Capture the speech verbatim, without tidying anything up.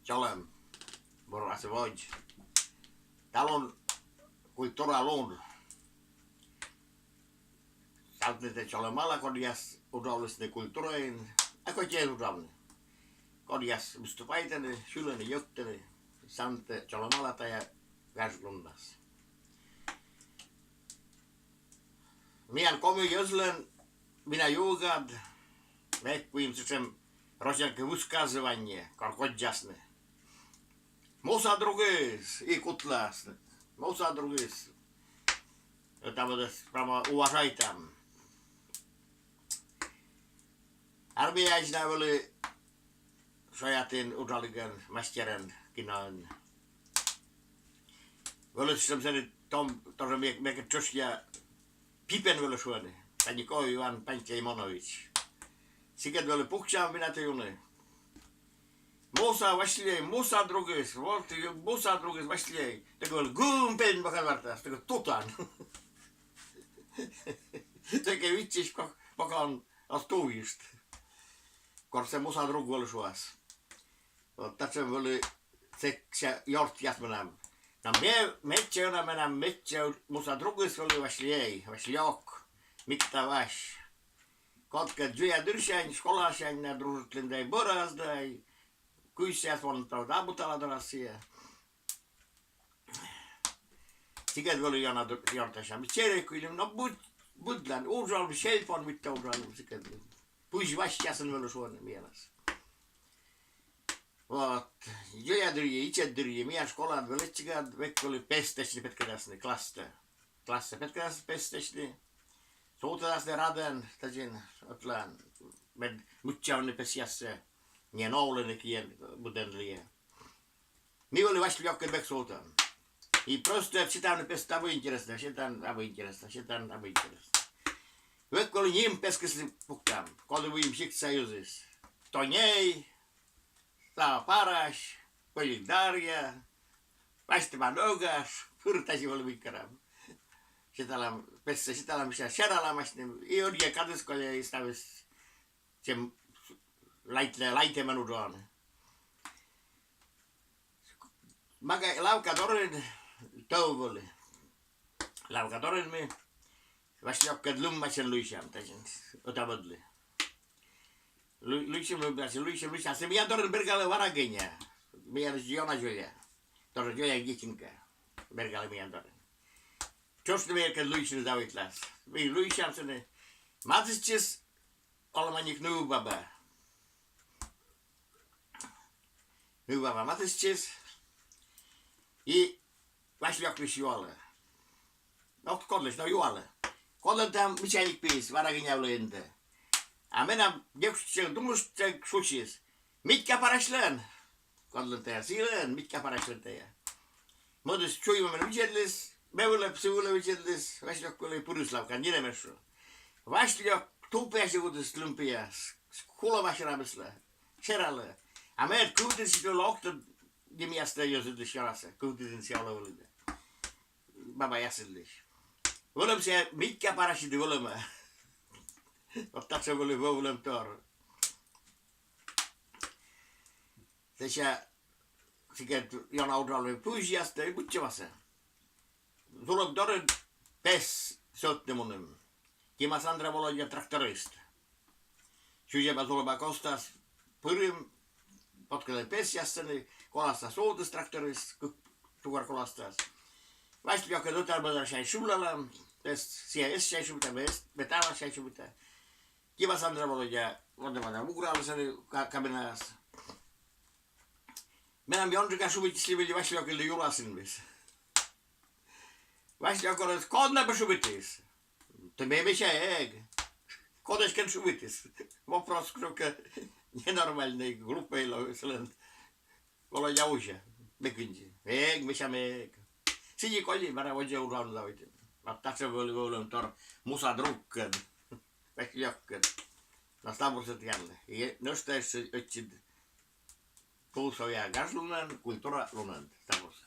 Чолӧм, бур асывводз. Талун культура лун. Савтны тэ чолӧмала, кодъяс уджавлісны культураын, а кодъяс эз уджавны. Кодъяс выступайтӧны, сьылӧны, йӧктӧны, савтны тэ чолӧмала тайӧ гаж луннас. Миян коми йӧзлӧн вина югад век куим сэтшӧм росянка высказывание, кор коддзасны. Муса другыс и кутлас. Муса другыс. Это вот прямо уважайтам. Армияысь на вӧлі шоятын уджалігӧн мастерӧн киноын. Вӧлі сэтшӧм сэні том тоже ме-, мекӧд тшӧтш я Пипен вӧлі шуӧны. Паньков Иван Пантелеймонович. Сыкӧд вӧлі пуксям вина юны. Муса Василей, муса другыс, вот и муса другыс Василей. Тыгӧд гым пельн бокад вартас, тыгӧд тутан. Тыгӧд виччысь кок-, бокан оз тувйышт. Кор сійӧ муса друг вӧлі шуас. Вот татшӧм вӧлі сэкся ёртъяс менам. Но ме-, медся ёна менам, медся муса другыс вӧлі Василей, Василёк, Микита Вась. Кодкӧд дзоля дырсянь, школасянь на дружитлім дай, бӧрас дай. Куйсяс вон, правда, абу тала дорас сійӧ. Сыкӧд вӧлі ёна д-, ёртасям. Черекуйлім, но быд-, быдлаын уджалім, сельпоын быдтӧ уджалім сыкӧд. Пызь Васясӧн вӧлі шуӧны миянӧс. Вот. Дзоля дырйи, ичӧт дырйи, миян школаын велӧдчигад век вӧлі пес тэчны петкӧдасны класстӧ. Класстӧ петкӧдасны пес тэчны. Сувтӧдасны радӧн, тадзи, ӧтлаын, мед мыччавны песъяссӧ. Не новлыны киӧн быдӧн лиӧ. Ми вӧлі Василёккӧд век сувтам. И просто сетавны пес абу интереснӧ, сетан абу интереснӧ, сетан абу интереснӧ. Век вӧлі ним пескыслы пуктам, коді выйым сиктса йӧзыс. Тоней, Сава Парась, Пӧльыд Дарья, Васьтӧма ногаш, пыр тадзи вӧлі мыйкӧ. Сеталам, пессӧ сеталам, сэсся сералам асьным, и ӧдйӧ кадыс кольӧ, и ставыс сэтшӧм лайтлӧ, лайтӧмӧн уджалӧны. Мага-, лавка дорын тӧв вӧлі. Лавка дорын ми Василёккӧд лыммасьӧн лыйсям, тадзи, ӧта-мӧдлы. Лы-, лыйсим, лыммасьӧн лыйсим, лыйсим. А сійӧ миян дорын бергалӧ Варагиня. Миян ёна дзоля. Тоже дзоля дитинка. Бергалӧ миян дорын. Тшӧтш миянкӧд лыйсьыны заводитлас. Ми лыйсям сэні. Матыстчис олӧманик нывбаба. Нывбаба матыстчис. И Василёклысь юалӧ. Ог тӧд, кодлысь, но юалӧ. Кодлӧн тан мичаник пиыс Варагиня вылӧ ӧнтӧ? А менам дерт думыштӧг шусис: Митька Парасьлӧн. Кодлӧн тайӧ? Сылӧн, Митька Парасьлӧн тайӧ. Мӧдыс чуймӧмӧн видзӧдліс, ме вылӧ, сы вылӧ видзӧдліс, Василёк вылӧ, пырис лавкаӧ, нинӧм эз шу. Василёк тупӧ ачыс кутіс лымпиас, кулӧма сералӧ, сералӧ. А ме кывтыдзысь вӧлі, ог тӧд, нимъястӧ йӧзыдлысь ёнасӧ, кывтыдын сійӧ олӧ вӧлі да. Бабаясыдлысь. Вӧлӧм сійӧ Митька Парасьыд вӧлӧма. Вот татшӧм вӧлі вӧвлӧмтор. Сэсся сыкӧд ёна уджалім пызьястӧ и быдсямасӧ. Зулӧб дорын пес сӧвтны мунім. Кима Сандра Володя тракторист. Сюзьӧма зулӧба костас пырим, поткӧдлім песъяс сэні, коластас сувтіс тракторист, кык тукар коластас. Василёкӧд ӧтар-бӧтарсянь шывлалам, пес сійӧ эстсянь шывтӧ, ме эст-, ме талассянь шывта. Кима Сандра Володя, вот, вот, угралӧ сэні ка-, кабинаас. Менам ёнджыка шыбитіс ли вӧлі Василёкыдлы юрасінмыс. Василёк колӧ, код нӧ пӧ шыбитіс? Тэ ме, мися, эг. Код эськӧ шыбитіс? Вопрос кутшӧмкӧ ненормальнӧй, глупӧй лои сылӧн. Володя узьӧ, ме кындзи. Эг, мися, ме эг. Сідзи колі, бара водзӧ уджавны заводитім. Вот татшӧм вӧлі вӧвлӧмтор муса другкӧд. Василёккӧд. Но став бурсӧ тіянлы. И нӧшта эшшӧ ӧтчыд тулысь гаж лунӧн, культура лунӧн. Став бурсӧ.